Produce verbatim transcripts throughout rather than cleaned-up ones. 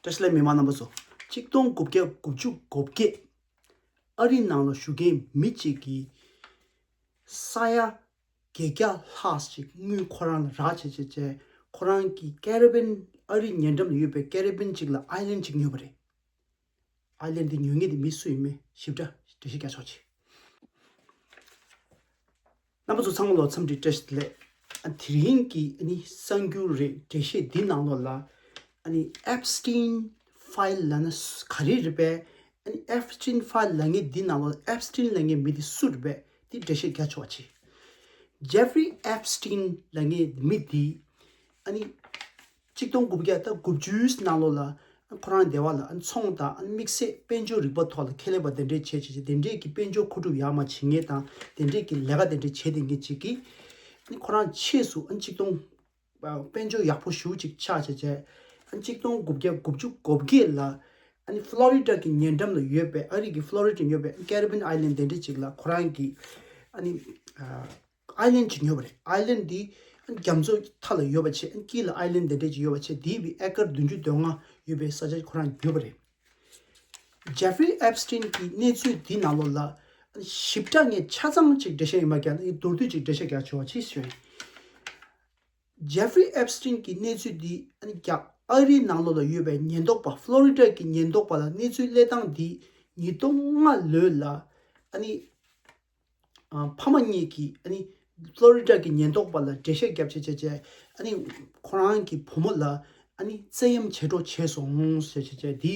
བཀྲ་ཤིས་བདེ་ལེགས་མི་མང་རྣམ་པ་ཚོ། གཅིག་སྟོང་དགུ་བརྒྱ་དགུ་བཅུ་གོ་བརྒྱད། ཨ་རིའི་ནང་ལ་བཞུགས་མཁན་མི་གཅིག་གིས་ས་ཡ་བརྒྱད་བརྒྱ་ལྷག་ཅིག་དངུལ་ཁོ་རང་ལ་རག་བྱས་བྱས་བྱས། ཁོ་རང་གིས་ཀེ་རི་བི་ཡན། ཨ་རིའི་ཉེ་འགྲམ་ལ་ཡོད་པའི་ཀེ་རི་བི་ཡན་ཅིག་ལ་ཨའི་ལན་ཅིག་ཉོས་པ་རེད། ཨའི་ལན་འདི་ཉོ་མཁན་དེ་མི་སུ་ཡིན་མིན་ཞིབ་ཕྲ་འགྲེལ་བཤད་རྒྱག་ཆོག་ཅིག་རྣམ་པ་ཚོ་ཚང་མ་ལ་འཚམས་འདྲི་བཀྲ་ཤིས་བདེ་ལེགས། ཨ་དེ་རིང་གི་ཨ་ནི་གསར་འགྱུར་རེད། འགྲེལ་བཤད་འདི་ནང་ལོགས་ལ་ཨ་ནི་Epstein file ལབ་ན་ག་རེ་རེད་པས། ཨ་ནི་Epstein file ལབ་མཁན་འདི་ནང་ལོགས་Epstein ལབ་མཁན་མི་འདི་སུ་རེད་པས། འདི་འགྲེལ་བཤད་རྒྱག་ཆོག་པ་བྱེད། Jeffrey Epstein ལབ་མཁན་མི་འདི་ཨ་ནི་གཅིག་སྟོང་དགུ་བརྒྱ་དང་དགུ་བཅུའི་ནང་ལོགས་ལ་ཁོ་རང་སྡེ་བ་ལ་ཨ་ནི་ཚོང་དང་ཨ་ནི་དམིགས་བསལ་དཔལ་འབྱོར་རིག་པ་ཐོག་ལ་ཁྱད་ལས་པ་དེ་འདྲས་བྱས་བྱས་བྱས། དེ་འདྲས་ཀྱི་དཔལ་འབྱོར་མཁོ་སྒྲུབ་ཡག་མ་བྱེད་མཁན་དང་དེ་འདྲས་ཀྱི་ལས་ཀ་དེ་འདྲས་བྱེད་བསྡད་མཁན་ཅིག་གིས་ཨ་ནི་ཁོ་རང་ཆེས་སུ་ཨ་ནི་གཅིག་སྟོང་དཔལ་འབྱོར་ཡག་པོ་ཞེ་པོ་ཅིག་ཆགས་བྱས་བྱས། ཨ་ནི་གཅིག་སྟོང་དགུ་བརྒྱ་དགུ་བཅུ་གོ་བརྒྱད་ལ་ཨ་ནི་ཕློ་རི་ཌ་གི་ཉེ་འགྲམ་ལ་ཡོད་པའི་ཨ་རི་གི་ཕློ་རི་ཌ་ཡོད་པའི་ཀེ་རི་བི་ཡན་ཨའི་ལན་དེ་འདྲས་ཅིག་ལ་ཁོ་རང་གིས་ཨ་ནི་ཨ་ཨའི་ལན་ཅིག་ཉོས་པ་རེད། ཨའི་ལན་འདི་རྒྱ་མཚོ་མཐའ་ལ་ཡོད་པ་བྱས། དཀྱིལ་ལ་ཨའི་ལན་དེ་འདྲས་ཅིག་ཡོད་པ་བྱས། དེའི་བི་ཨེ་ཀར་བདུན་ཅུ་དོན་ལྔ་ཡོད་པའི་ས་ཆ་ཁོ་རང་ཉོས་པ་རེད། Jeffrey Epstein གྱི་གནས་ཚུལ་འདི་ནང་ལོགས་ལ་ཞིབ་ཕྲ་ངས་ཆ་ཚང་ཅིག་འགྲེལ་བཤད་ཡིན་པ་རྒྱག་ན་མདོར་བསྡུས་ཅིག་འགྲེལ་བཤད་རྒྱག་ཆོག་པ་བྱེད་ཞུ། Jeffrey Epstein གྱི་གནས་ཚུལ་འདི་རྒྱ་ཨ་རིའི་ནང་ལོགས་ལ་ཡོད་པའི་ཉེན་རྟོག་པ། ཕློ་རི་ཌ་གི་ཉེན་རྟོག་པ་ལ་གནས་ཚུལ་སླེབས་སྟངས་འདི་ཉིས་སྟོང་ལྔ་ལོ་ལ་ཨ་ནི་ཨ་ཕ་མ་གཉིས་ཀྱིས་ཨ་ནི་ཕློ་རི་ཌ་གི་ཉེན་རྟོག་པ་ལ་འགྲེལ་བཤད་བརྒྱབ་བྱས་བྱས་བྱས། ཨ་ནི་ཁོ་རང་གི་བུ་མོ་ལ་ཨ་ནི་བཙན་གཡེམ་བྱེད་གྲབས་བྱས་སོང་ཟེར་བྱས་བྱས་འདི་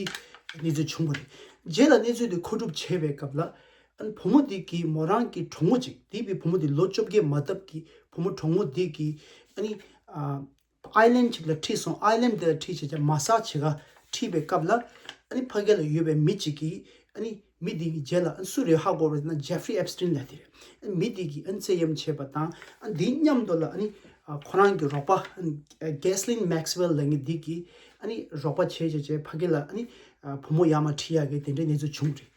གནས་ཚུལ་བྱུང་བ་རེད། རྗེས་ལ་གནས་ཚུལ་འདི་མཁོ་སྒྲུབ་བྱས་པའི་སྐབས་ལ་ཨ་ནི་བུ་མོ་འདི་གིས་མོ་རང་གི་གྲོགས་མོ་ཅིག་འདི་བི་བུ་མོ་འདི་ལོ་བཅོ་བརྒྱད་མ་བཏབ་ཀྱི་བུ་མོ་གྲོགས་མོ་འདི་གིས་ཨ་ནི་ཨ་ཨའི་ལན་ཅིག་ལ་ཁྲིད་སོང་། ཨའི་ལན་དེ་ལ་ཁྲིད་བྱས་བྱས་མ་སག་བྱེད་ག་ཁྲིད་པའི་སྐབས་ལ་ཨ་ནི་ཕ་གི་ལ་ཡོད་པའི་མི་ཅིག་གིས་ཨ་ནི་མི་འདི་གི་རྗེས་ལ་ཨ་ནི་སུ་རེད་ཧ་གོ་བ་རེད་ན་ཇེ་ཕི་རི་ཨེབ་སི་ཊིན་ལབ་དེ་རེད། ཨ་ནི་མི་འདི་གིས་ཨ་ནི་བཙན་གཡེམ་བྱས་པ་དང་། ཨ་ནི་འདི་མཉམ་དུ་ལ་ཨ་ནི་ཨ་ཁོ་རང་གི་རོགས་པ་ཨ་ནི་གྷེ་སི་ལིན་མེག་སི་ཝེལ་ལབ་མཁན་འདི་གིས་ཨ་ནི་རོགས་པ་བྱས་བྱས་བྱས་ཕ་གི་ལ་ཨ་ནི་ཨ་བུ་མོ་ཡར་མར་ཁྲིད་ཡག་གི་དེ་འདྲའི་གནས་ཚུལ་བྱུང་རེད།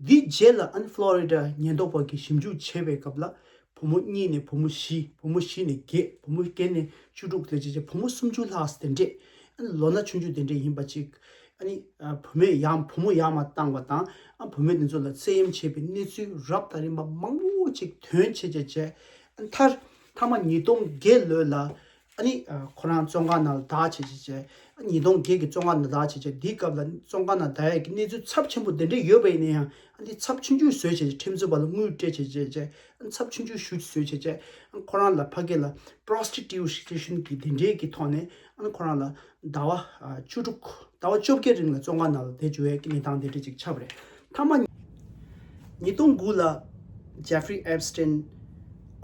འདི་རྗེས་ལ་ཨ་ནི་ཕ་ལོ་རི་ཌ་ཉེན་རྟོག་པ་གིས་ཞིབ་འཇུག་བྱས་པའི་སྐབས་ལ་བུ་མོ་གཉིས་ནས་བུ་མོ་བཞི། བུ་མོ་བཞི་ནས་བརྒྱད། བུ་མོ་བརྒྱད་ནས་བཅུ་དྲུག་དེ་བྱས་བྱས་བུ་མོ་སུམ་ཅུ་ལྷག་དེ་འདྲས། ཨ་ནི་ལོ་ན་ཆུང་ཆུང་དེ་འདྲས་ཡིན་པ་ཅིག་ཨ་ནི་ཨ་བུད་མེད་ཡང་བུ་མོ་ཡར་མར་བཏང་བ་དང་། ཨ་བུད་མེད་དེ་ཚོ་ལ་བཙན་གཡེམ་བྱས་པའི་གནས་ཚུལ་རབ་དང་རིམ་པ་མང་པོ་ཅིག་ཐོན་བྱས་བྱས་བྱས། ཨ་ནི་མཐར་མཐའ་མ་ཉིས་སྟོང་བརྒྱད་ལོ་ལ་ཨ་ནི་ཨ་ཁོ་རང་བཙོན་ཁང་ནང་ལ་བདག་བྱས་བྱས་བྱས། ཨ་ཉིས་སྟོང་བརྒྱད་ཀྱི་བཙོན་ཁང་ནང་བདག་བྱས་བྱས། འདིའི་སྐབས་ལ་བཙོན་ཁང་ནང་བདག་ཡས་ཀྱི་གནས་ཚུལ་ཚབས་ཆེན་པོ་དེ་འདྲས་ཡོད་པ་ཡིན་ན་ཡང་། ཨ་འདི་ཚབས་ཆུང་ཆུང་བཟོས་བྱས་བྱས། ཁྲིམས་རྩོད་པ་ལ་དངུལ་སྤྲད་བྱས་བྱས་བྱས། ཨ་ཚབས་ཆུང་ཆུང་ཞུ་བཟོས་བྱས་བྱས། ཨ་ཁོ་རང་ལ་ཕ་གི་ལ་པྲོ་སི་ཊི་ཊུ་ཤན་གྱི་དེ་འདྲའི་གི་ཐོག་ནས་ཨ་ཁོ་རང་ལ་ཟླ་བ་ཨ་བཅུ་དྲུག་ཟླ་བ་བཅོ་བརྒྱད་རིང་ལ་བཙོན་ཁང་ནང་ལ་བསྡད་འཇུག་ཡས་ཀྱི་གནས་སྟངས་དེ་འདྲ་ཅིག་ཆགས་པ་རེད། མཐའ་མ་ཉིས་སྟོང་དགུ་ལ་ཇེ་ཕི་རི་ཨེབ་སི་ཊིན་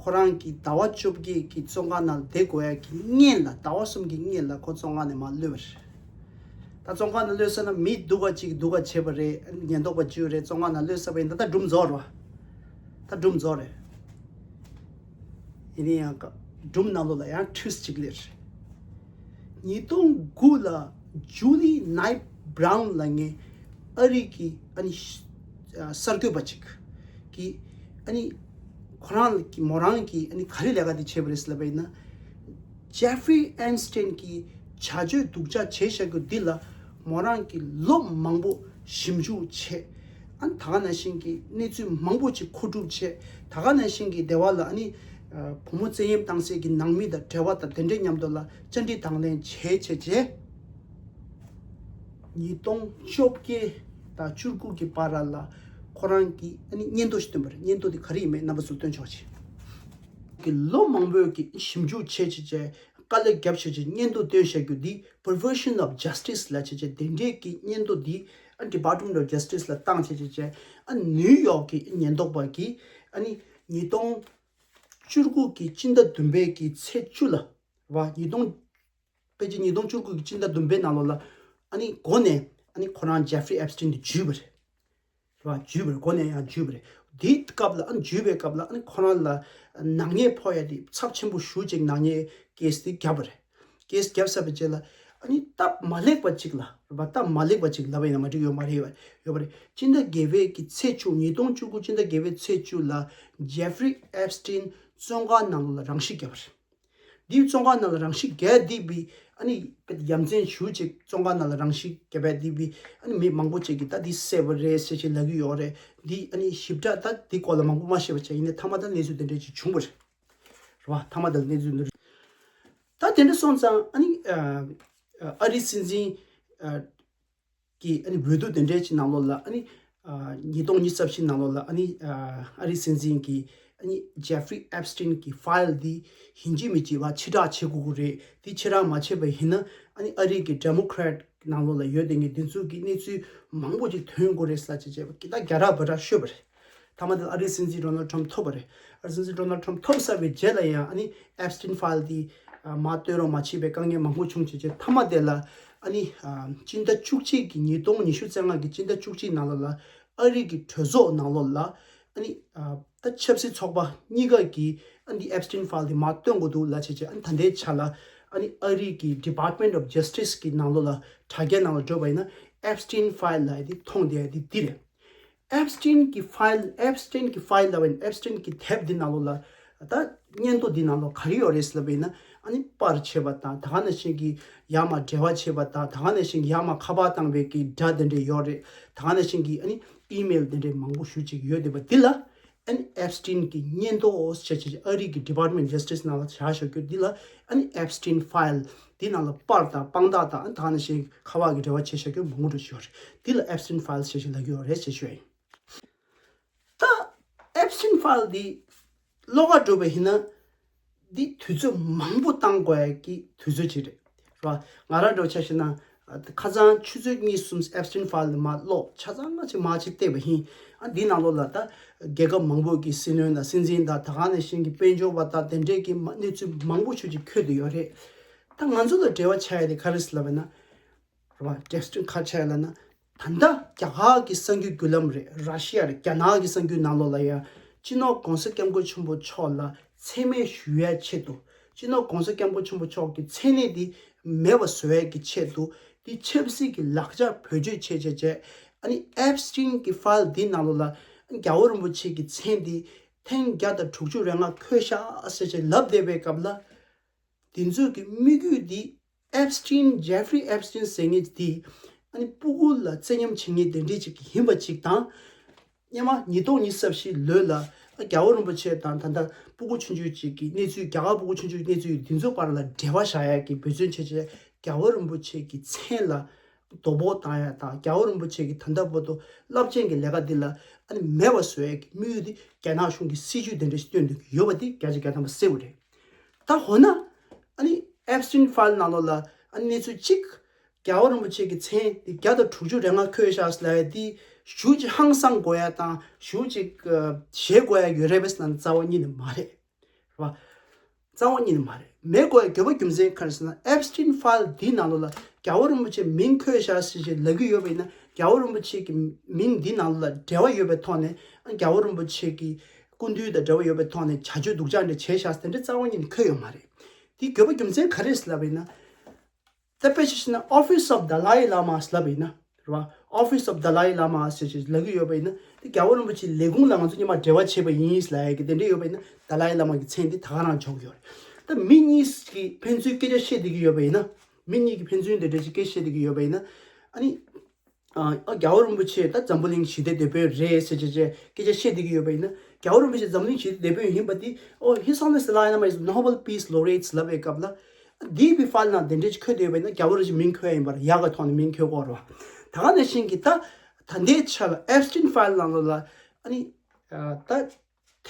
ཁོ་རང་གི་ཟླ་བ་བཅོ་བརྒྱད་ཀྱི་བཙོན་ཁང་ནང་ལ་བསྡད་དགོས་ཡས་ཀྱི་སྔོན་ལ། ཟླ་བ་གསུམ་གྱི་སྔོན་ལ་ཁོ་བཙོན་ཁང་ནས་མར་གློད་པ་རེད། ད་བཙོན་ཁང་ནང་གློད་ས་ན་མི་སྡུག་ག་ཅིག་སྡུག་ག་བྱས་པ་རེད། ཉེན་རྟོག་པ་བཅུ་རེད། བཙོན་ཁང་ནང་གློད་ས་པ་ཡིན་ད། ད་སྒྲུང་རྫོགས་རེད་བ། ད་སྒྲུང་རྫོགས་རེད། ཡིན་ན་ཡང་ཀ་སྒྲུང་ནང་ལོགས་ལ་ཡང་ཊུ་ཝིསི་ཊི་ཅིག་སླེབས་རེད། ཉིས་སྟོང་དགུ་ལ་ཇུ་ལི་ནའེཊ་བྷ་རའུན་ལབ་མཁན་ཨ་རི་གི་ཨ་ནི་ཤ་ཨ་གསར་འགོད་པ་ཅིག་གིས་ཨ་ནི་ཁོ་རང་གི་མོ་རང་གིས་ཨ་ནི་ག་རེ་ལས་ཀ་དེ་བྱས་པ་རེད་ཟེར་ལབ་པ་ཡིན་ན། ཇེ་ཕི་རི་ཨེབ་སི་ཊིན་གྱི་བྱ་སྤྱོད་སྡུག་ཅག་བྱས་བཞག་རྒྱུ་འདི་ལ་མོ་རང་གིས་ལོ་མང་པོ་ཞིབ་འཇུག་བྱས། ཨ་ནི་ད་ག་ནང་བཞིན་གྱི་གནས་ཚུལ་མང་པོ་ཅིག་མཁོ་སྒྲུབ་བྱས། ད་ག་ནང་བཞིན་གྱི་སྡེ་བ་ལ་ཨ་ནི་ཨ་བུ་མོ་བཙན་གཡེམ་བཏང་སའི་གི་ནང་མི་དང་འབྲེལ་བ་དང་དེ་འདྲའི་མཉམ་དུ་ལ་བཅར་འདྲི་དང་ལེན་བྱས་བྱས་བྱས། ཉིས་སྟོང་བཅོ་བརྒྱད་དང་བཅུ་དགུ་གི་བར་ལ་ཁོ་རང་གིས་ཨ་ནི་སྙན་ཐོ་ཞིག་བཏོན་པ་རེད། སྙན་ཐོ་དེ་ག་རེ་ཡིན་མིན་རྣམ་པ་ཚོར་སྟོན་ཆོག་ཅིག་གི་ལོ་མང་པོའི་གི་ཞིབ་འཇུག་བྱས་བྱས་བྱས། དཀའ་ལས་བརྒྱབ་བྱས་བྱས་སྙན་ཐོ་བཏོན་བཞག་རྒྱུ་འདི་Perversion of Justice ལབ་བྱས་བྱས་དེ་འདྲའི་གི་སྙན་ཐོ་འདི་ཨ་Department of Justice ལ་བཏང་བྱས་བྱས་བྱས། ཨ་ནིའུ་ཡོག་གི་ཉེན་རྟོག་པ་གིས་ཨ་ནི་ཉིས་སྟོང་བཅུ་དགུ་གི་སྤྱི་ཟླ་བདུན་པའི་གི་ཚེས་བཅུ་ལ་རེད་བ། ཉིས་སྟོང་ཕལ་ཆེར་ཉིས་སྟོང་བཅུ་དགུ་གི་སྤྱི་ཟླ་བདུན་པའི་ནང་ལོགས་ལ་ཨ་ནི་འགོ་ནས་ཨ་ནི་ཁོ་རང་ཇེ་ཕི་རི་ཨེབ་སི་ཊིན་དེ་འཇུས་པ་རེད། རེད་བ། འཇུས་པ་རེད། འགོ་ནས་ཡང་འཇུས་པ་རེད། དེའི་སྐབས་ལ་ཨ་ནི་འཇུས་པའི་སྐབས་ལ་ཨ་ནི་ཁོ་རང་ལ་ནག་ཉེས་ཕོག་ཡ་དེ་ཚབས་ཆེན་པོ་ཞེ་པོ་ཅིག་ནག་ཉེས་ཀེ་སི་དེ་བརྒྱབ་པ་རེད། ཀེ་སི་བརྒྱབ་ཚར་བའི་རྗེས་ལ་ཨ་ནི་སྟབས་མ་ལེགས་པ་ཅིག་ལ་རེད་བ། སྟབས་མ་ལེགས་པ་ཅིག་ལབ་པ་ཡིན་ན་མ་འགྲིག་ཡོད་མ་རེད་བ། ཡོད་པ་རེད། སྤྱི་ཟླ་བརྒྱད་པའི་གི་ཚེས་བཅུ། ཉིས་སྟོང་བཅུ་དགུ་སྤྱི་ཟླ་བརྒྱད་པའི་ཚེས་བཅུ་ལ་ཇེ་ཕི་རི་ཨེབ་སི་ཊིན་བཙོན་ཁང་ནང་ལ་རང་ཤི་བརྒྱབ་པ་རེད། འདིའི་བཙོན་ཁང་ནང་ལ་རང་ཤི་བརྒྱབ་འདི་བི་ ཨ་ནི་ཡ་མཚན་ཞུ་ཅིག་བཙོན་ཁང་ནང་ལ་རང་ཤི་རྒྱབ་པ་འདི་བི་ཨ་ནི་མི་མང་པོ་ཅིག་གིས་ད་འདི་བསད་པ་རེད་ཟེར་ཅིག་ལབ་ཀྱི་ཡོད་རེད། འདི་ཨ་ནི་ཞིབ་ཕྲ་ད་འདི་སྐོར་ལ་མང་པོ་མ་ཤེས་པ་བྱས། ཡིན་ནའི་མཐའ་མ་ད་གནས་ཚུལ་དེ་འདྲ་ཅིག་བྱུང་བ་རེད། རེད་བ། མཐའ་མ་ད་གནས་ཚུལ་འདི་རེད། ད་དེ་འདྲ་སོང་ཙང་ཨ་ནི་ཨ་ཨ་རིའི་སྲིད་འཛིན་ཨ་གི་ཨ་ནི་འོས་བསྡུ་དེ་འདྲའི་ཅིག་ནང་ལོགས་ལ་ཨ་ནི་ཨ་ཉིས་སྟོང་ཉི་ཤུ་རྩ་བཞི་ནང་ལོགས་ལ་ཨ་ནི་ཨ་ཨ་རིའི་སྲིད་འཛིན་གྱིས་ཨ་ནི་ཇེ་ཧྥི་རི་ཨེབ་སི་ཊིན་གྱི་ཕའིལ་འདི་ཡིན་གཅིག་མིན་གཅིག་བ་ཕྱིར་བསྒྲགས་བྱེད་དགོས་ཀྱི་རེད། འདི་ཕྱིར་བསྒྲགས་མ་བྱས་པ་ཡིན་ན་ཨ་ནི་ཨ་རི་གི་ཌེ་མོ་ཀེ་རེ་ཊི་ནང་ལོགས་ལ་ཡོད་དེ་ངས་འདི་ཚོ་གི་གནས་ཚུལ་མང་པོ་ཅིག་ཐོན་དགོས་རེད་ཟེར་བྱས་བྱས་པ་གི་ད་རྒྱ་ར་བ་ར་ཤོད་པ་རེད། མཐའ་མ་དེ་ཨ་རིའི་སྲིད་འཛིན་ཌོ་ནལ་ཊམ་ཐོབ་པ་རེད། ཨ་རིའི་སྲིད་འཛིན་ཌོ་ནལ་ཊམ་ཐོབ་ཚར་བའི་རྗེས་ལ་ཡང་ཨ་ནི་ཨེབ་སི་ཊིན་ཕའིལ་དེ་ཨ་མར་སྟོན་རོགས་མ་བྱས་པའི་དཀའ་ངལ་མང་པོ་བྱུང་བྱས་བྱས་མཐའ་མ་དེ་ལ་ཨ་ནི་ཨ་སྤྱི་ཟླ་བཅུ་གཅིག་གི་ཉིས་སྟོང་ཉི་ཤུ་རྩ་ལྔ་གི་སྤྱི་ཟླ་བཅུ་གཅིག་ནང་ལོགས་ལ་ཨ་རི་གི་གྲོས་ཚོགས་ནང་ལོགས་ལ་ཨ་ནི་ཨ་ད་ཆབ་སྲིད་ཚོགས་པ་གཉིས་ཀ་གིས་ཨ་ནི་ཨེབ་སི་ཊིན་ཕའིལ་དེ་མར་སྟོན་དགོས་འདུག་ལབ་བྱས་བྱས་ཨ་ནི་ད་ལྟའི་ཆ་ལ་ཨ་ནི་ཨ་རི་གི་Department of Justice གི་ནང་ལོགས་ལ་དྲ་རྒྱའི་ནང་ལ་འགྲོ་བ་ཡིན་ན་ཨེབ་སི་ཊིན་ཕའིལ་ལབ་ཡ་དེ་མཐོང་བསྡད་ཡ་དེ་འདི་རེད། ཨེབ་སི་ཊིན་གྱི་ཕའིལ། ཨེབ་སི་ཊིན་གྱི་ཕའིལ་ལབ་པ་ཡིན། ཨེབ་སི་ཊིན་གྱི་དེབ་འདི་ནང་ལོགས་ལ་ད་སྙན་ཐོ་འདི་ནང་ལོགས་ག་རེ་ཡོད་རེད་ལབ་པ་ཡིན་ན་ཨ་ནི་པར་བྱས་པ་དང་ད་ག་ནང་བཞིན་གྱི་ཡར་མར་འབྲེལ་བ་བྱས་པ་དང་ད་ག་ནང་བཞིན་གྱི་ཡར་མར་ཁ་པར་བཏང་བའི་གི་སྒྲ་དེ་འདྲ་ཡོད་རེད། ད་ག་ནང་བཞིན་གྱི་ཨ་ནི་ཨི་མེལ་དེ་འདྲ་མང་པོ་ཞེ་ཅིག་ཡོད་བསྡད་པ་འདི་ལ་ཨ་ནི་ཨེབ་སི་ཊིན་གྱི་སྙན་ཐོ་ཟེར་བྱས་ཨ་རི་གི་Department of Justice ནང་ལ་བཞག་བཞག་རྒྱུ་འདི་ལ་ཨ་ནི་ཨེབ་སི་ཊིན་ཕའིལ་འདི་ནང་ལ་པར་དང་དཔང་རྟགས་དང་ཨ་ནི་ད་ག་ནང་བཞིན་ཁ་པར་གྱི་འབྲེལ་བ་བྱས་བཞག་རྒྱུ་མང་པོ་འདྲ་ཞིག་ཡོད་རེད། འདི་ལ་ཨེབ་སི་ཊིན་ཕའིལ་ཟེར་བཞིན་ལབ་ཀྱི་ཡོད་རེད་ཅེས་ཞུ་ཡ་ཡིན། ད་ཨེབ་སི་ཊིན་ཕའིལ་འདི་ཀློག་ག་འགྲོ་བ་ཡིན་ན་འདི་དུས་ཚོད་མང་པོ་བཏང་དགོས་ཡ་གི་དུས་ཚོད་ཅིག་རེད། རེད་བ། ང་རང་འདྲ་བོ་ཆ་བཞག་ན་ཁ་སང་ཆུ་ཚོད་གཉིས་གསུམ་ཨེབ་སི་ཊིན་ཕའིལ་འདི་མར་ཀློག་ཆ་ཚང་ཅིག་མར་ཅིག་བལྟས་པ་ཡིན། ཨ་འདི་ནང་ལོགས་ལ་ད་རྒྱལ་ཁབ་མང་པོ་གི་སྲིད་བློན་དང་སྲིད་འཛིན་དང་ད་ག་ནང་བཞིན་གྱི་དཔལ་འབྱོར་བ་དང་དེ་འདྲས་ཀྱི་མ་གནས་ཚུལ་མང་པོ་ཞེ་ཅིག་འཁོད་བསྡད་ཡོད་རེད། ད་ང་ཚོ་ལ་འབྲེལ་བ་ཆགས་ཡ་དེ་ག་རེ་ཟེར་ལབ་པ་ཡིན་ན། རེད་བ། ཌེ་སི་ཊིན་ག་རེ་ཆགས་ཡོད་ལབ་ན། ད་ལྟ་རྒྱ་གར་གྱི་གསར་འགྱུར་བརྒྱུད་ལམ་རེད། ར་ཤི་ཡ་རེད། རྒྱ་ནག་གི་གསར་འགྱུར་ནང་ལོགས་ལ་ཡང་སྤྱི་ནོར་༸གོང་ས་༸སྐྱབས་མགོན་ཆེན་པོ་མཆོག་ལ་མཚན་སྨད་ཞུ་ཡའི་ཆེད་དུ། སྤྱི་ནོར་༸གོང་ས་༸སྐྱབས་མགོན་ཆེན་པོ་མཆོག་གི་མཚན་གནས་འདི་མེད་པ་བཟོ་ཡའི་གི་ཆེད་དུ། འདི་ཆབ་སྲིད་ཀྱི་ལག་ཆ་བེད་སྤྱོད་བྱས་བྱས་བྱས། ཨ་ནི་ཨེབ་སི་ཊིན་གྱི་ཕའིལ་འདི་ནང་ལོགས་ལ་རྒྱལ་བ་རིན་པོ་ཆེ་གི་མཚན་འདི་ཐེངས་བརྒྱ་དང་དྲུག་ཅུ་རེ་ལྔ་འཁོད་ཤག་ཟེར་བྱས་ལབ་བསྡད་པའི་སྐབས་ལ། འདི་ཚོ་གི་དམིགས་ཡུལ་འདི་ཨེབ་སི་ཊིན། ཇེ་ཧྥི་རི་ཨེབ་སི་ཊིན་ཟེར་མཁན་འདི་ཨ་ནི་སྤུ་གུ་ལ་བཙན་ཉམས་བྱེད་མཁན་དེ་འདྲས་ཅིག་ཡིན་པ་ཅིག་དང་། སྔོན་མ་ཉིས་སྟོང་ཉི་ཤུ་རྩ་བཞི་ལོ་ལ་ཨ་རྒྱལ་བ་རིན་པོ་ཆེ་དང་ད་ལྟ་སྤུ་གུ་ཆུང་ཆུང་ཅིག་གི་གནས་ཚུལ། རྒྱ་གར་སྤུ་གུ་ཆུང་ཆུང་གི་གནས་ཚུལ་འདི་ཚོ་བར་ལ་འབྲེལ་བ་བཞག་ཡ་གི་འབད་བརྩོན་བྱས་བྱས་རྒྱལ་བ་རིན་པོ་ཆེ་གི་མཚན་ལ་དོ་ཕོག་བཏང་ཡ་དང་། རྒྱལ་བ་རིན་པོ་ཆེ་གི་ད་ལྟ་བར་དུ་རླབས་ཆེན་གྱི་ལས་ཀ་འདི་ལ་ཨ་ནི་མེད་པ་བཟོ་ཡ་གི་དམིགས་ཡུལ་འདི་རྒྱ་ནག་གཞུང་གི་སྲིད་ཇུས་དེ་འདྲ་ཞིག་སྟོན་འདོད་ཀྱི་ཡོད་པ་འདི་བརྒྱ་ཆ་བརྒྱ་ཐམ་པ་གསལ་པོ་རེད། ད་འོ་ན་ཨ་ནི་ཨེབ་སི་ཊིན་ཕའིལ་ནང་ལོགས་ལ་ཨ་ནི་གནས་ཚུལ་གཅིག་རྒྱལ་བ་རིན་པོ་ཆེ་གི་མཚན་འདི་བརྒྱ་དང་དྲུག་ཅུ་རེ་ལྔ་འཁོད་ཤག་ཟེར་ལབ་ཡ་འདི་ཞེ་ཅིག་ཧང་སང་དགོས་ཡ་དང་ཞེ་ཅིག་ཨ་ཞེད་དགོས་ཡ་ཡོད་རེད་པས་ཟེར་ན་རྩ་བ་ཉིད་ནས་མ་རེད། རེད་བ། རྩ་བ་ཉིད་ནས་མ་རེད། མེད་དགོས་ཡ་དགོས་པ་རྒྱུ་མཚན་ག་རེ་ཟེར་ན། ཨེབ་སི་ཊིན་ཕའིལ་འདི་ནང་ལོགས་ལ་རྒྱལ་བ་རིན་པོ་ཆེ་མིང་འཁོད་ཤག་ཟེར་བྱས་ལབ་ཀྱི་ཡོད་པ་ཡིན་ན། རྒྱལ་བ་རིན་པོ་ཆེ་གི་མིང་འདི་ནང་ལོགས་ལ་འབྲེལ་བ་ཡོད་པའི་ཐོག་ནས། རྒྱལ་བ་རིན་པོ་ཆེ་གི་སྐུ་མདུན་དང་འབྲེལ་བ་ཡོད་པའི་ཐོག་ནས་བྱ་སྤྱོད་སྡུག་ཅག་འདྲ་བྱས་ཤག་དེ་འདྲ་རྩ་བ་ཉིད་ནས་འཁོད་ཡོད་མ་རེད། འདི་དགོས་པ་རྒྱུ་མཚན་ག་རེ་ཟེར་ལབ་པ་ཡིན་ན། ད་དཔེ་ཆ་བཞག་ན་Office of Dalai Lama ཟེར་ལབ་པ་ཡིན་ན། རེད་བ། Office of Dalai Lama ཟེར་ཅིག་ལབ་ཀྱི་ཡོད་པ་ཡིན་ན། དེ་རྒྱལ་བ་རིན་པོ་ཆེའི་ལས་ཁུངས་ལ་ང་ཚོ་སྔོན་མ་འབྲེལ་བ་བྱས་པ་ཡིན་ལབ་ཡ་གི་དེ་འདྲ་ཡོད་པ་ཡིན་ན། ཏཱ་ལའི་བླ་མ་གི་མཚན་དེ་ད་ག་རང་འཇོག་གི་ཡོད་རེད། ད་མི་གཉིས་ཀྱིས་ཕན་ཚུན་སྐད་ཆ་བཤད་བསྡད་ཀྱི་ཡོད་པ་ཡིན་ན། མི་གཉིས་ཀྱིས་ཕན་ཚུན་དེ་འདྲ་ཅིག་སྐད་བཤད་བསྡད་ཀྱི་ཡོད་པ་ཡིན་ན། ཨ་ནི། ཨ་རྒྱལ་བ་རིན་པོ་ཆེ་ད་འཛམ་བུ་གླིང་ཞི་བདེའི་དེད་དཔོན་རེད་ཟེར་བྱས་བྱས་སྐད་ཆ་བཤད་བསྡད་ཀྱི་ཡོད་པ་ཡིན་ན། རྒྱལ་བ་རིན་པོ་ཆེ་འཛམ་གླིང་ཞི་བདེའི་དེད་དཔོན་ཡིན་པ་དེ། ཨོ། His Holiness Dalai Lama is Nobel Peace Laureate ལབ་པའི་སྐབས་ལ། འདིའི་བི་ཕལ་ནང་དེ་འདྲས་ཅིག་འཁོད་བསྡད་པ་ཡིན་ན་རྒྱལ་བ་རིན་པོ་ཆེ་མིང་འཁོད་ཡ་ཡིན་པར་ཡག་གི་ཐོག་ནས་མིང་འཁོད་དགོས་རེད་བ། ད་ག་ནང་བཞིན་གྱི་ད་ད་ལྟའི་ཆ་ལ་Epstein file ནང་ལོགས་ལ་ཨ་ནི་ད་དེབ་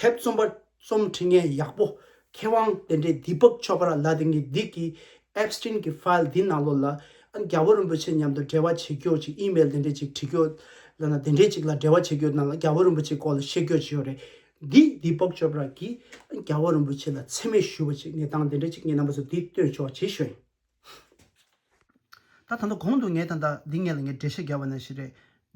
རྩོམ་པ་རྩོམ་འབྲི་མཁན་ཡག་པོ་མཁས་དབང་དེ་འདྲས་Deepak Chopra ལབ་དེ་ངས་འདི་གི་Epstein གི་file འདི་ནང་ལོགས་ལ་ཨ་ནི་རྒྱལ་བ་རིན་པོ་ཆེ་མཉམ་དུ་འབྲེལ་བ་བྱེད་རྒྱུ་ཅིག email དེ་འདྲས་ཅིག་བྲིས་རྒྱུ་ལབ་ན་དེ་འདྲས་ཅིག་ལ་འབྲེལ་བ་བྱེད་རྒྱུ་ནང་ལ་རྒྱལ་བ་རིན་པོ་ཆེ་སྐོར་ལ་བཤད་རྒྱུ་ཅིག་ཡོད་རེད། འདི་Deepak Chopra གིས་རྒྱལ་བ་རིན་པོ་ཆེ་ལ་མཚན་སྨད་ཞུས་པ་ཅིག་གནས་སྟངས་དེ་འདྲ་ཅིག་ངས་རྣམ་པ་ཚོ་འདི་སྟོན་ཆོག་ཅེས་ཞུ་ཡིན། ད་ད་ལྟ་གོང་དུ་ངས་ད་ལྟ་འདི་སྔོན་ལ་ངས་འགྲེལ་བཤད་བརྒྱབ་པ་ནང་བཞིན་རེད།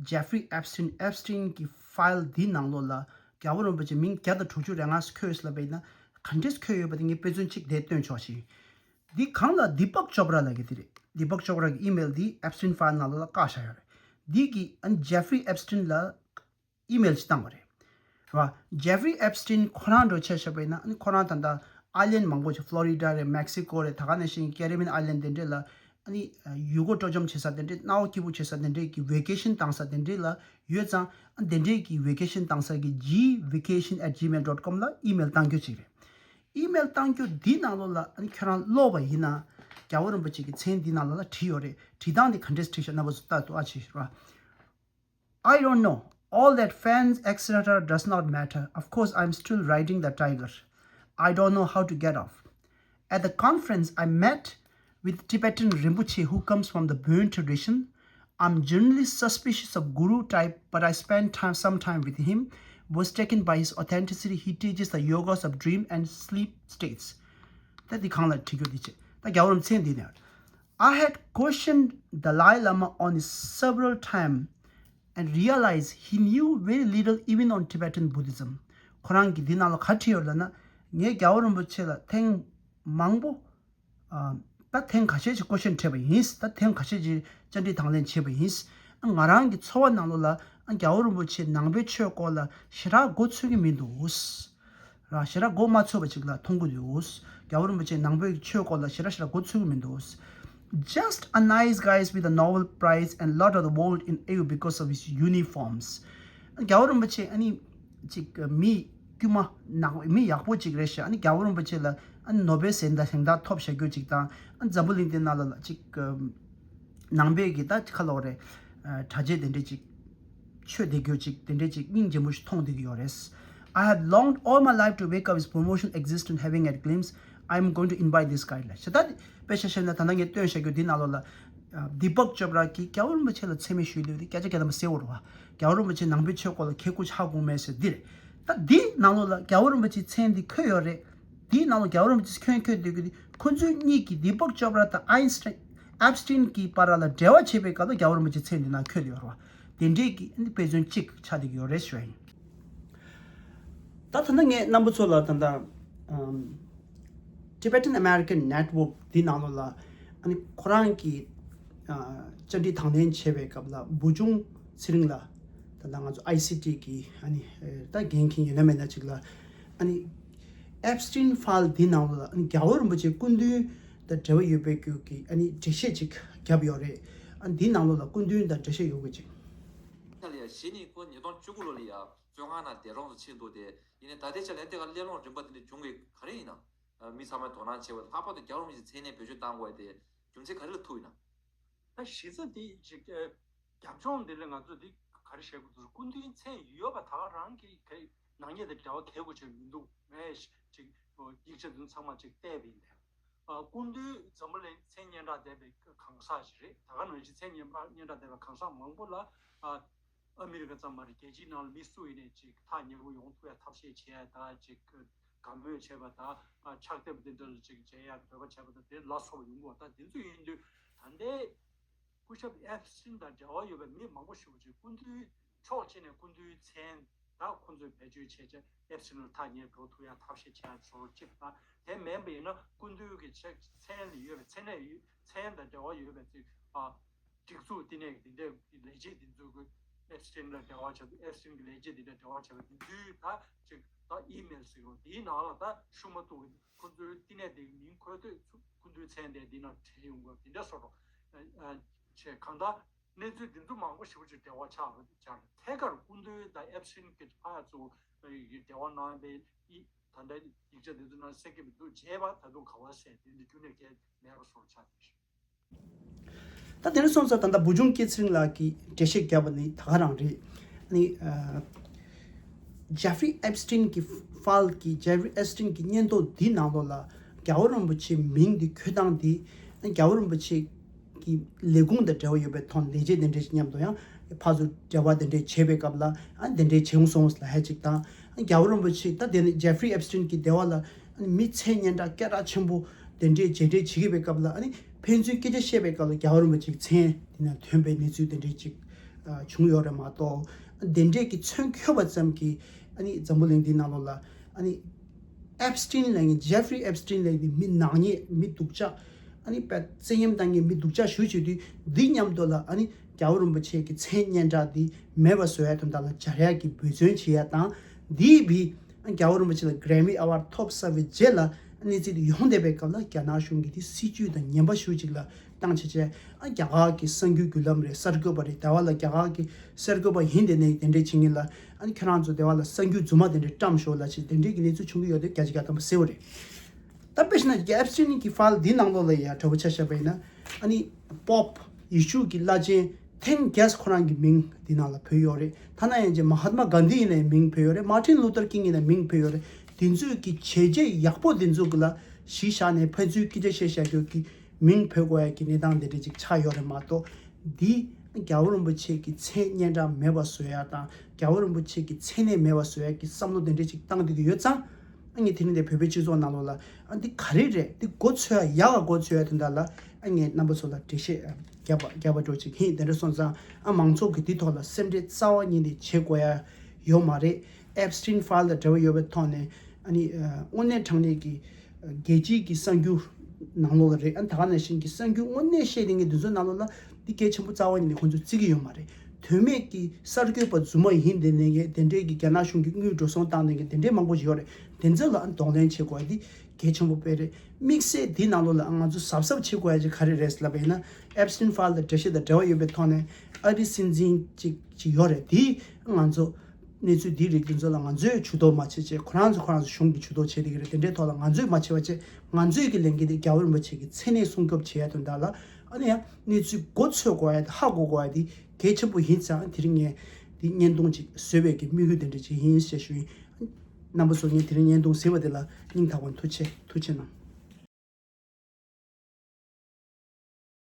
Jeffrey Epstein Epstein གི་file འདི་ནང་ལོགས་ལ་རྒྱལ་བ་རིན་པོ་ཆེ་མིང་བརྒྱ་དང་དྲུག་ཅུ་རེ་ལྔ་འཁོད་ལབ་པ་ཡིན་ན་ག་འདྲས་འཁོད་ཡོད་པ་དེ་ངས་དཔེ་མཚོན་གཅིག་དེ་སྟོན་ཆོག་ཅིག་འདི་གང་ལ་Deepak Chopra ལབ་ཀྱི་དེ་རེད། Deepak Chopra གི་email འདི་Epstein file ནང་ལོགས་ལ་བཀག་བཞག་ཡོད་རེད། འདི་གི་ཨ་ནི་Jeffrey Epstein ལ་email ཅིག་བཏང་བ་རེད། རེད་བ། Jeffrey Epstein ཁོ་རང་འགྲོ་ཆ་བཞག་པ་ཡིན་ན་ཨ་ནི་ཁོ་རང་ད་ལྟ་ ཨའི་ལེན་མང་པོ་ཅིག་ཕློ་རི་ཌ་རེད། མེག་སི་ཀོ་རེད། ད་ག་ནང་བཞིན་ཀེ་རི་བི་ཡན་ཨའི་ལེན་དེ་འདྲས་ལ་ཨ་ནི་ཡུལ་སྐོར་སྤྲོ་འཆམ་བྱེད་ས་དེ་འདྲས། གནའ་བོ་སྐྱིད་པོ་བྱེད་ས་དེ་འདྲས་ཀྱི་ཝེ་ཀེ་ཤན་བཏང་ས་དེ་འདྲས་ལ་ཡོད་ཙང་། དེ་འདྲས་ཀྱི་ཝེ་ཀེ་ཤན་བཏང་ས་གི་G vacation at gmail dot com ལ་ཨི་མེལ་བཏང་རྒྱུ་ཅིག་རེད། ཨི་མེལ་བཏང་རྒྱུ་འདི་ནང་ལོགས་ལ་ཨ་ནི་ཁྱོད་རང་ཀློག་པ་ཡིན་ན། རྒྱལ་བ་རིན་པོ་ཆེ་གི་མཚན་འདི་ནང་ལོགས་ལ་བྲིས་ཡོད་རེད། བྲིས་སྟངས་འདི་ག་འདྲས་བྲིས་ཤག་རྣམ་པ་ཚོ་ལྟ་དུ་ཨ་ཆེ་ར། I don't know. All that fans, et cetera does not matter. Of course, I'm still riding the tiger. I don't know how to get off. At the conference, I met with Tibetan Rinpoche who comes from the Bön tradition. I'm generally suspicious of guru type, but I spent time, some time with him, was taken by his authenticity. He teaches the yogas of dream and sleep states. ད་འདི་གང་ལ་བྲིས་རྒྱུ་འདི་བྱེད། ད་རྒྱལ་བ་རིན་པོ་ཆེ་འདི་ནས། I had questioned Dalai Lama on it several times and realized he knew very little even on Tibetan Buddhism. ཁོ་རང་གིས་འདི་ནང་ལ་ག་བྲིས་ཡོད་ལབ་ན། ངས་རྒྱལ་བ་རིན་པོ་ཆེ་ལ་ཐེངས་མང་པོ། ཨ། ད་ཐེངས་ཁ་ཤས་ཅིག་ཀོ་ཤན་དྲིས་པ་ཡིན། ད་ཐེངས་ཁ་ཤས་ཅིག་བཅར་འདྲི་དང་ལེན་བྱས་པ་ཡིན། ང་རང་གི་འཚོ་བ་ནང་ལོགས་ལ་རྒྱལ་བ་རིན་པོ་ཆེ་ནང་པའི་ཆོས་སྐོར་ལ་ཞེ་དྲག་མགོ་ཚོད་ཀྱི་མི་འདུག་ར། ཞེ་དྲག་མགོ་མ་ཚོད་པ་ཅིག་ལ་མཐོང་གི་འདུག་རྒྱལ་བ་རིན་པོ་ཆེ་ནང་པའི་ཆོས་སྐོར་ལ་ཞེ་དྲག་ཞེ་དྲག་མགོ་ཚོད་ཀྱི་མི་འདུག Just a nice guys with a Nobel Prize and lot of the world in awe because of his uniforms. རྒྱལ་བ་རིན་པོ་ཆེ་ཨ་ནི་ཅིག་མི་དཀྱུས་མ་ནག་མི་ཡག་པོ་ཅིག་རེད་ཤག་ཨ་ནི་རྒྱལ་བ་རིན་པོ་ཆེ་ལ་ཨ་ནི་ནོ་བེལ་གཟེངས་རྟགས་གཟེངས་རྟགས་ཐོབ་བཞག་རྒྱུ་ཅིག་དང་། ཨ་ནི་འཛམ་བུ་གླིང་འདི་ནང་ལ་ཅིག་ནང་པའི་གི་ད་ཁ་ལོ་རེད། གྲྭ་ཆས་དེ་འདྲས་ཅིག་མཆོད་བསྡད་རྒྱུ་ཅིག་དེ་འདྲས་ཅིག་སྙིང་རྗེ་མོ་ཞིག་མཐོང་བསྡད་ཀྱི་ཡོད་རེད། I have longed all my life to wake up his promotion existence, having at glimpse. I am going to invite this guy ལ་ཤ་ད་དཔེ་ཆ་བཤད་ན། ད་ལྟ་ངས་སྟོན་བཞག་རྒྱུ་འདི་ནང་ལོགས་ལ། ཨ། དི་པག་ཅོབ་ར་གིས་རྒྱལ་བ་རིན་པོ་ཆེ་ལ་མཚན་སྨད་ཞུས་འདུག་དེ་སྐད་ཆ་སྐད་དམ་ཟེར་བ་རེད་བ། རྒྱལ་བ་རིན་པོ་ཆེ་ནང་པའི་ཆོས་སྐོར་ལ་མཁས་དགུ་ཆ་དགུ་མེད་ཟེར་འདི་རེད། ད་འདི་ནང་ལོགས་ལ་རྒྱལ་བ་རིན་པོ་ཆེའི་མཚན་འདི་འཁོད་ཡོད་རེད། འདིའི་ནང་ལ་རྒྱལ་བ་རིན་པོ་ཆེ་ཁྱོན་འཁྱོལ་འདོད་ཀྱི་འདི། ཁོ་ཚོའི་གཉིས་ཀྱིས་དི་པག་ཅོབ་ར་དང་ཨའིན་སི་ཊན། ཨེབ་སི་ཊིན་གྱི་བར་ལ་འབྲེལ་བ་བྱེད་པའི་སྐབས་ལ་རྒྱལ་བ་རིན་པོ་ཆེའི་མཚན་འདི་ནང་འཁོད་ཡོད་རེད་བ། དེ་འདྲས་ཀྱི་དཔེ་མཚོན་གཅིག་ཆགས་བསྡད་ཀྱི་ཡོད་རེད་ཞུ་ཡ་ཡིན། ད་ད་ལྟ་ངས་རྣམ་པ་ཚོ་ལ་ད་ལྟ་ཨམ། Tibetan American Network འདི་ནང་ལོགས་ལ་ཨ་ནི་ཁོ་རང་གི་ཨ། བཅར་འདྲི་དང་ལེན་བྱེད་པའི་སྐབས་ལ་བུ་ཆུང་ཚེ་རིང་ལགས། ད་ལྟ་ང་ཚོ་ཨའི་སི་ཊི་གི་ཨ་ནི་ད་འགན་འཁྱེར་ཡོད་ན་མེད་ན་ཅིག་ལ། ཨ་ནི་ཨེབ་སི་ཊིན་ཕའིལ་འདི་ནང་ལོགས་ལ་ཨ་ནི་རྒྱལ་བ་རིན་པོ་ཆེ་སྐུ་མདུན་དང་འབྲེལ་བ་ཡོད་པའི་རྒྱུ་གི་ཨ་ནི་འགྲེལ་བཤད་ཅིག་བརྒྱབ་ཡོད་རེད། ཨ་ནི་འདི་ནང་ལོགས་ལ་སྐུ་མདུན་དང་འགྲེལ་བཤད་ཡོད་དགོས་ཅིག་ད་ལ་ཡ་གཞི་ནས་ཁོ་ཉིས་སྟོང་བཅུ་དགུ་ལོ་ལ་ཡ་བཙོན་ཁང་ནང་འདས་གྲོངས་སུ་ཕྱིན་འདུག་དེ་ཡིན་ནའི་ད་ལྟའི་ཆ་ལ་དེ་ག་གླེང་སློང་རིམ་པ་དེ་འདྲ་བྱུང་བའི་ག་རེ་ཡིན་ན། མི་ཚང་མས་དོ་སྣང་བྱེད་པ་ལྷག་པར་དུ་རྒྱལ་བ་རིན་པོ་ཆེའི་མཚན་གནས་བེད་སྤྱོད་བཏང་དགོས་དེ་རྒྱུ་མཚན་ག་རེ་ལ་ཐུག་ཡིན་ན། ད་གཞི་རྩ་དེ་ཅིག་ཨ། རྒྱབ་ལྗོངས་འདི་ལ་ང་ཚོ་འདི་ག་རེ་བཤད་དགོས་འདུག་སྐུ་མདུན་མཚན་ཡོད་པ་ད་ག་རང་གི་གི་ནག་ཉེས་དང་འབྲེལ་བ་གལ་དགོས་ཆེ་མི་འདུག་ངས་ཅིག་ཡིག་ཆ་འདི་ཚང་མ་ཅིག་བལྟས་པ་ཡིན་པས། ཨ། སྐུ་མདུན་འཛམ་བུ་གླིང་མཚན་སྙན་གྲགས་ལྡན་པའི་གང་ཟག་ཞིག་རེད། ད་ག་ནང་བཞིན་མཚན་སྙན་པ་སྙན་གྲགས་ལྡན་པའི་གང་ཟག་མང་པོ་ལ། ཨ། ཨ་མི་རི་ཀ་ཙམ་མ་རེད། རྒྱལ་སྤྱིའི་ནང་ལ་མི་སུ་ཡིན་ནའི་ཅིག་ཐག་ཉེ་པོ་ཡོང་ཐུབ་ཡ་ཐབས་ཤེས་བྱེད་ཡ་དང་། ཅིག་དགའ་མོས་བྱེད་པ་དང་། ཨ། ཕྱག་དེབ་འདི་འདྲ་ལ་ཅིག་མཇལ་ཡ་འདོད་པ་བྱེད་པ་དང་། དེ་ལ་སོགས་པ་ཡོང་གི་ཡོད། ད་འདི་ཚོ་ཡིན་དུས་ད་ལྟའི་སྐུ་ཞབས་ཨེབ་སི་ཊིན་དང་འབྲེལ་བ་ཡོད་པའི་མི་མང་པོ་ཞིག་ཅིག་སྐུ་མདུན་ཕྱོགས་གཅིག་ནས་སྐུ་མདུན་མཚན་ད་ཁོ་ཚོས་བེད་སྤྱོད་བྱས་བྱས་ཨེབ་སི་ཊིན་ལ་ཐག་ཉེ་འགྲོ་ཐུབ་ཡ་ཐབས་ཤེས་བྱས་ཚོར་གཅིག་དང་། དེ་མིན་པ་ཡིན་ན་སྐུ་མདུན་གྱི་ཆ་མཚན་ལ་ཡོད་པའི་མཚན་གནས་ཡོད་མཚན་དང་འབྲེལ་བ་ཡོད་པའི་ཅིག་ཨ། སྒྲིག་འཛུགས་དེ་ནས་འདི་འདྲའི་ལས་བྱེད་འདི་ཚོ་གི་ཨེབ་སི་ཊིན་ལ་འབྲེལ་བ་བྱས། ཨེབ་སི་ཊིན་གྱི་ལས་བྱེད་འདི་འདྲ་འབྲེལ་བ་བྱས་པ་འདི་ཚོའི་ད་ཅིག་ད་ཨི་མེལ་ཟེར་རོ། འདིའི་ནང་ལ་ད་ཤུ་མ་ཏོག་གི་ཁོ་ཚོའི་བསྟི་གནས་དེ་གི་མིང་འཁོད་དུས་ཚུ་སྐུ་མདུན་མཚན་དེ་འདི་ནང་བྲིས་ཡོང་དགོས། འདི་འདྲ་སོགས་རོ། ཨ། ཨ། ཆེ་གང་ལྟར་གནས་ཚུལ་འདི་ཚོ་མང་པོ་ཞེ་པོ་ཅིག་འབྲེལ་བ་ཆགས་པ་ཆགས་རེད། ཐད་ཀར་སྐུ་མདུན་དང་ཨེབ་སི་ཊིན་གྱི་ཕར་ཚུར་འབྲེལ་བ་གནང་བའི་ཨི་ད་ལྟ་ཡིག་ཆ་འདི་ཚོ་ནང་གསལ་གྱི་མི་འདུག་བྱས་པ་ད་དུང་ག་བ་ཟེར་དེ་འདི་རྒྱུན་ནས་གལ་མེད་པ་སོགས་ཆགས་ཀྱི་རེད། ད་དེ་འདྲ་སོང་ཙང་ད་ལྟ་བུ་ཆུང་སྐྱིད་ཚེ་རིང་ལགས་ཀྱིས་འགྲེལ་བཤད་བརྒྱབ་པ་ནི་ད་ག་རང་རེད། ཨ་ནི་ཨ། ཇེ་ཧྥི་རི་ཨེབ་སི་ཊིན་གྱི་ཕའིལ་གྱི་ཇེ་ཧྥི་རི་ཨེབ་སི་ཊིན་གྱི་སྙན་ཐོ་འདི་ནང་ལོགས་ལ་རྒྱལ་བ་རིན་པོ་ཆེའི་མིང་འདི་འཁོད་སྟངས་འདི། ཨ་ནི་རྒྱལ་བ་རིན་པོ་ཆེ་གི་ལས་ཁུངས་དང་འབྲེལ་བ་ཡོད་པའི་ཐོག་ལས་བྱེད་དེ་འདྲས་ཤིག་མཉམ་དུ་ཡང་ཕར་ཚུར་འབྲེལ་བ་དེ་འདྲས་བྱེད་པའི་སྐབས་ལ། ཨ་ནི་དེ་འདྲས་བྱུང་སོང་ལབ་ཡ་ཅིག་དང་། ཨ་ནི་རྒྱལ་བ་རིན་པོ་ཆེ་ད་དེ་ནི་ཇེ་ཧྥི་རི་ཨེབ་སི་ཊིན་གྱི་སྡེ་བ་ལ་ཨ་ནི་མི་མཚན་སྙན་གྲགས་སྐད་གྲགས་ཆེན་པོ་དེ་འདྲས་མཇལ་འཕྲད་བྱེད་ཀྱི་པའི་སྐབས་ལ། ཨ་ནི་ཕན་ཚུན་སྐད་ཆ་བཤད་པའི་སྐབས་ལ་རྒྱལ་བ་རིན་པོ་ཆེའི་མཚན་དེ་ན་ཐོན་པའི་གནས་ཚུལ་དེ་འདྲས་ཅིག་ཨ་བྱུང་ཡོད་རེད་མ་གཏོགས། དེ་འདྲས་ཀྱི་མཚན་འཁྱོལ་བ་ཙམ་གྱིས་ཨ་ནི་འཛམ་བུ་གླིང་འདིའི་ནང་ལོགས་ལ་ཨ་ནི་ཨེབ་སི་ཊིན་ལབ་མཁན། ཇེ་ཧྥི་རི་ཨེབ་སི་ཊིན་ལབ་མཁན་མི་ནག་ཉེས་མི་སྡུག་ཅག་ཨ་ནི་དཔེ་བཙན་གཡེམ་བཏང་མཁན་མི་སྡུག་ཅག་ཞེ་པོ་ཅིག་འདུག་འདི་མཉམ་དུ་ལ་ཨ་ནི་རྒྱལ་བ་རིན་པོ་ཆེ་གི་མཚན་སྙན་གྲགས་འདི་མེད་པ་བཟོ་ཡ་དོན་དག་ལ་སྦྱར་ཡ་གི་འབད་བརྩོན་བྱེད་ཡ་དང་། འདིའི་བི་རྒྱལ་བ་རིན་པོ་ཆེ་ལ་གྷི་རེ་མི་ཨེ་ཝཱཌ་ཐོབ་ཚར་བའི་རྗེས་ལ། གནས་ཚུལ་དེ་ཡོང་བསྡད་པའི་སྐབས་ལ་རྒྱ་ནག་གཞུང་གིས་དེ་སྲིད་ཇུས་དང་ངན་པ་ཞེ་པོ་ཅིག་ལ་བཏང་བྱས་བྱས། ཨ་རྒྱ་གར་གྱི་གསར་འགྱུར་བརྒྱུད་ལམ་རེད། གསར་འགོད་པ་རེད། དེ་བ་ལ་རྒྱ་གར་གྱི་གསར་འགོད་པ་ཡིན་དེ་ནས་དེ་འདྲས་བྱེད་མཁན་ལ། ཨ་ནི་ཁྱེད་རང་ཚོ་དེ་བ་ལ་གསར་འགྱུར་རྫུན་མ་དེ་འདྲས་བཀྲམ་ཤོག་ལབ་བྱས་དེ་འདྲས་ཀྱི་གནས་ཚུལ་བྱུང་གི་ཡོད་དེ་བརྒྱ་ཆ་བརྒྱ་ཐམ་པ་གསལ་པོ་རེད། ད་དཔེ་བཞག་ན་ཨེབ་སི་ཊིན་གྱི་ཕའིལ་འདི་ནང་ལོགས་ལ་ཡ་འདྲ་པོ་ཆ་བཞག་པ་ཡིན་ན། ཨ་ནི་པོབ་ཡེ་ཤུ་གི་བླ་ཆེན་ཐེན་གྷེས་ཁོ་རང་གི་མིང་འདི་ནང་ལ་བོས་ཡོད་རེད། ཐ་ན་ཡང་ཅིག་མ་ཧཱ་ཏ་མ་གྷན་དྷི་ཡིན་ནའི་མིང་བོས་ཡོད་རེད། མར་ཊིན་ལུ་ཐར་ཀིང་ཡིན་ནའི་མིང་བོས་ཡོད་རེད། དེ་ཚོས་ཀྱི་བྱས་རྗེས་ཡག་པོ་དེ་ཚོ་གི་ལ་གཞི་བཞག་ནས་ཕན་ཚུན་སྐད་ཆ་བཤད་བཤད་རྒྱུ་གི་མིང་བོས་དགོས་ཡ་གི་གནས་སྟངས་དེ་འདྲ་ཅིག་ཆགས་ཡོད་རེད་མ་གཏོགས། འདི་རྒྱལ་བ་རིན་པོ་ཆེ་གི་མཚན་སྙན་གྲགས་མེད་པ་བཟོ་ཡ་དང་། རྒྱལ་བ་རིན་པོ་ཆེ་གི་མཚན་གནས་མེད་པ་བཟོ་ཡ་གི་བསམ་བློ་དེ་འདྲ་ཅིག་བཏང་བསྡད་ཀྱི་ཡོད་ཙང་། ཨ་ངས་དེ་རིང་འདི་བོད་པའི་སྤྱི་ཚོགས་ནང་ལོགས་ལ་ཨ་འདི་ག་རེ་རེད། འདི་མགོ་ཚོས་ཡ་ཡག་ག་མགོ་ཚོས་ཡ་དོན་དག་ལ་ཨ་ངས་རྣམ་པ་ཚོ་ལ་འགྲེལ་བཤད་རྒྱབ་པ་རྒྱབ་པ་འགྲོ་ཅིག་ཡིན། དེ་འདྲ་སོང་ཙང་ཨ་མང་ཚོགས་ཀྱིས་འདི་ཐོག་ལ་སེམས་ཁྲལ་རྩ་བ་ཉིད་ནས་བྱེད་དགོས་ཡ་ཡོད་མ་རེད། ཨེབ་སི་ཊིན་ཕའིལ་དང་འབྲེལ་བ་ཡོད་པའི་ཐོག་ནས་ཨ་ནི་ཨ་དངོས་གནས་དྲང་གནས་ཀྱི་རྒྱལ་སྤྱིའི་གི་གསར་འགྱུར་ནང་ལོགས་ལ་རེད། ཨ་ད་ག་ནང་བཞིན་གྱི་གསར་འགྱུར་དངོས་གནས་བཤད་བསྡད་མཁན་དེ་ཚོའི་ནང་ལོགས་ལ་འདི་གལ་ཆེན་པོ་རྩ་བ་ཉིད་ནས་ཁོང་ཚོས་བརྩི་གི་ཡོད་མ་རེད། དོན་མེད་ཀྱི་གསར་འགོད་པ་རྫུན་མ་ཡིན་དེ་ནས་ངས་དེ་འདྲའི་གི་རྒྱ་ནག་གཞུང་གི་དངུལ་འགྲོ་སོང་བཏང་ནས་ཀྱི་དེ་འདྲའི་མང་པོ་ཞིག་ཡོད་རེད། དེ་ཚོ་ལ་གདོང་ལེན་བྱེད་དགོས་པ་འདི་གལ་ཆེན་པོ་དཔེ་རེད། དམིགས་བསལ་འདི་ནང་ལོགས་ལ་ང་ཚོ་གཟབ་གཟབ་བྱེད་དགོས་ཡ་ཅིག་ག་རེ་རེད་ལབ་པ་ཡིན་ན། ཨེབ་སི་ཊིན་ཕའིལ་དང་འགྲེལ་བཤད་དང་འབྲེལ་བ་ཡོད་པའི་ཐོག་ནས་ཨ་རིའི་སྲིད་འཛིན་ཅིག་ཅིག་ཡོད་རེད། དེས་ང་ཚོ་གནས་ཚུལ་འདིའི་རིགས་འདི་ཚོ་ལ་ང་ཚོས་ཇུས་གཏོགས་མ་བྱེད་ཅེས། ཁོ་རང་ཚོ་ཁོ་རང་ཚོ་གཞུང་གིས་ཇུས་གཏོགས་བྱེད་བསྡད་ཀྱི་རེད། དེ་འདྲའི་ཐོག་ལ་ང་ཚོས་མ་བྱེད་པ་བྱས། ང་ཚོས་ཀྱི་ལས་འགན་དེ་རྒྱལ་བ་རིན་པོ་ཆེ་གི་མཚན་གནས་སྲུང་སྐྱོབ་བྱེད་ཡ་དོན་དག་ལ། ཨ་ནི་ཡང་གནས་ཚུལ་མགོ་ཚོས་དགོས་ཡ་དེ་ཧ་གོ་དགོས་ཡ་དེ་གལ་ཆེན་པོ་ཡིན་ཙང་། དེ་རིང་ངས་དེ་བརྙན་ཐུང་ཅིག་བཟོས་པའི་གི་དམིགས་ཡུལ་དེ་འདྲ་ཅིག་ཡིན་ཞེས་ཞུ་ཡིན། རྣམ་པ་ཚོ་ངས་དེ་རིང་བརྙན་ཐུང་གཟིགས་པ་དེ་ལ་སྙིང་ཐག་པ་ནས་ཐུགས་རྗེ་ཐུགས་རྗེ་གནང་།